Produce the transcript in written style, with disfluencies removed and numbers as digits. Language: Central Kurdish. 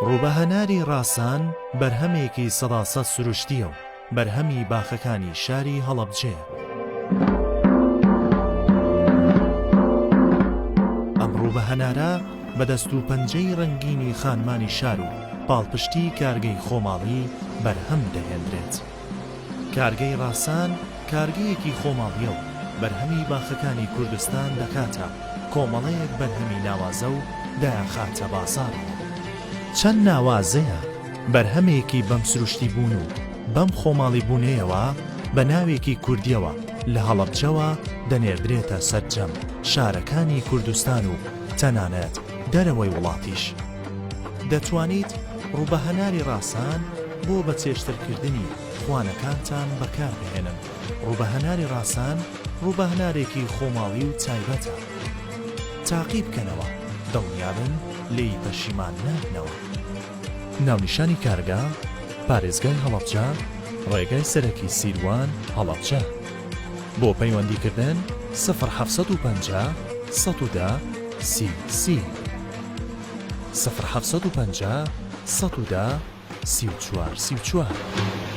ڕووبەهەناری ڕاسان بەرهەمێکی سەداسەد سروشتییە و بەرهەمی باخەکانی شاری هەڵەبجەیە. ئەم ڕووبەهەنارە بە دەست و پەنجەی ڕەنگینی خانمانی شار و پاڵپشتی کارگەی خۆماڵی بەرهەم دەهێندرێت. کارگەی ڕاسان کارگەیەکی خۆماڵییە و بەرهەمی باخەکانی کوردستان دەکاتە کۆمەڵەیەک بەرهەمی ناوازە و دەیانخاتە بازاڕەوە. چەند ناوازەیە بەرهەمێکی بەم سروشتی بوون و بەم خۆماڵی بوونەیەوە بە ناوێکی کوردیەوە لە هەڵەبجەوە دەنێردرێتە سەرجەم شارەکانی کوردستان و تەنانەت دەرەوەی وڵاتیش. دەتوانیت ڕووبەهەناری ڕاسان بۆ بەچێژترکردنی خوانەکانتان بەکاربهێنن. ڕووبەهەناری ڕاسان ڕووبەهەنارێکی خۆماڵی و تایبەتە. تاقی بکەنەوە دڵنیابن لێی پەشیمان نابنەوە. ناونیشانی کارگە، پارێزگای هەڵەبجە، ڕێگای سەرەکی سیروان، هەڵەبجە. بۆ پەیوەندیکردن، سفر 750 110 30 30 سفر 750 110 34 34.